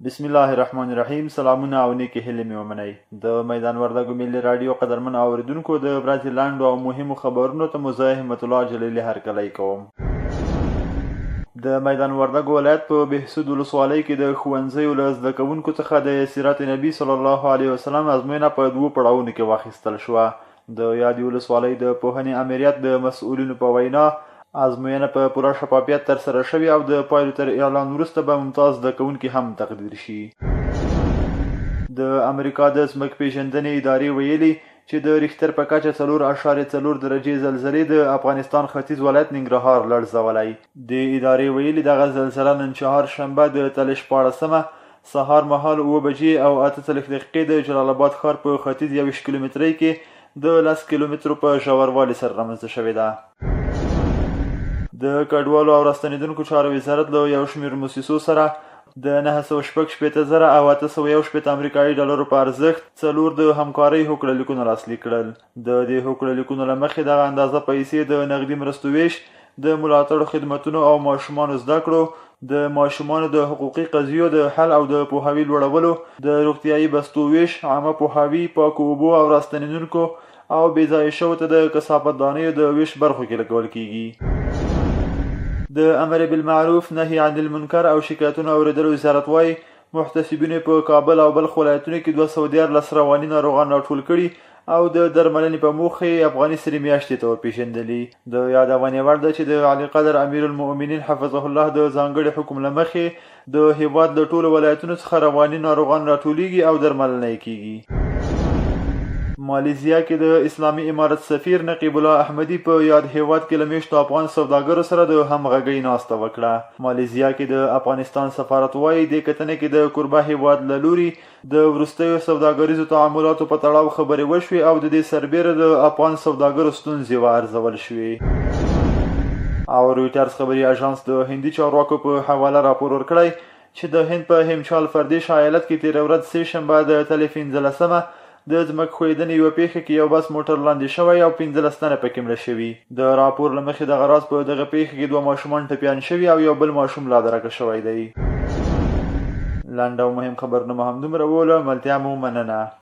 بسم الله الرحمن الرحیم. سلامونه او نیکې هیلې مې ومنئ. د میدان وردګو ملي راډیو قدرمن اوریدونکو، د ورځې لنډو او مهمو خبرونو ته مو زه همت الله جلیلي هرکلی کوم. د میدان وردګو ولایت په بهسود ولسوالۍ کې د ښوونځیو له زده کوونکو څخه د سیرت نبي صلی الله علیه وسلم ازموینه په دوو پړاوونو کې واخیستل شوه. د یادې ولسوالۍ د پوهنې امریت د مسؤلینو په وینا، ازموینه په پوره شفافیت ترسره شوې او د پایلو تر اعلان وروسته به ممتاز زده کوونکي هم تقدیر شي. د امریکا د ځمکپېژندنې ادارې ویلي چې د ریښتر په کچه 4.4 درجې زلزلې د افغانستان ختیځ ولایت ننګرهار لړزولی. دې ادارې ویلي، دغه زلزله نن چهارشنبه د تلې 16مه سهار مهال 7:48 د جلال اباد ښار په ختیځ 21 کیلومترۍ کې د 10 کیلومترو په ژوروالي سره رامنځته شوې ده. د کډوالو او راستنېدونکو چارو وزارت له یو شمېر موسسو سره د 966,861 امریکایي ډالرو په ارزښت څلور د همکارۍ هوکړه لیکونه لاسلیک کړل. د دې هوکړه لیکونو له مخې دغه اندازه پیسې د نغدي مرستو ویش، د ملاتړو خدمتونو او ماشومانو زده کړو، د ماشومانو د حقوقي قضیو د حل او د پوهاوي لوړولو، د روغتیايي بستو ویش، عامه پوهاوي، پاکو اوبو او راستنېدونکو او بې ځایه شوو ته د کثافتدانیو د ویش برخو کې لګول کیږي. د امر بالمعروف، نهی عن المنکر او شکایتونو اورېدلو وزارت وايي، محتسبینو په کابل او بلخ ولایتونو کې 213 رواني ناروغان راټول کړي او د درملنې په موخه یې افغاني سرې میاشتې ته ورپېژندلي. د یادونې وړ ده چې د عالیقدر امیرالمؤمنین حفظه الله د ځانګړي حکم له مخې د هېواد له ټولو ولایتونو څخه رواني ناروغان راټولېږي او درملنه یې کېږي. مالیزیا کې د اسلامي امارت سفیر نقیب الله احمدي په یاد هېواد کې له مېشتو افغان سوداګرو سره د همغږۍ ناسته وکړه. مالیزیا کې د افغانستان سفارت وايي، دې کتنې کې د کوربه هېواد له لوري د وروستیو سوداګریزو تعاملاتو په تړاو خبرې وشوې او د دې سربېره د افغان سوداګرو ستونزې وارزول شوې. او رویټرز خبري اژانس د هندي چارواکو په حواله راپور ورکړی چې د هند په هیمچال پردیش ایالت کې تېره ورځ سې شنبه د تلې 15مه د ځمک ښویېدنې یوه پېښه کې یو بس موټر لاندې شوی او 15 تنه پکې مړه شوي. د راپور له مخې دغه راز په دغه پېښه کې دوه ماشومان ټپیان شوي او یو بل ماشوم لا درکه شوی دی. لنډ او مهم خبرونه مو همدومره وو. له ملتیا مو مننه.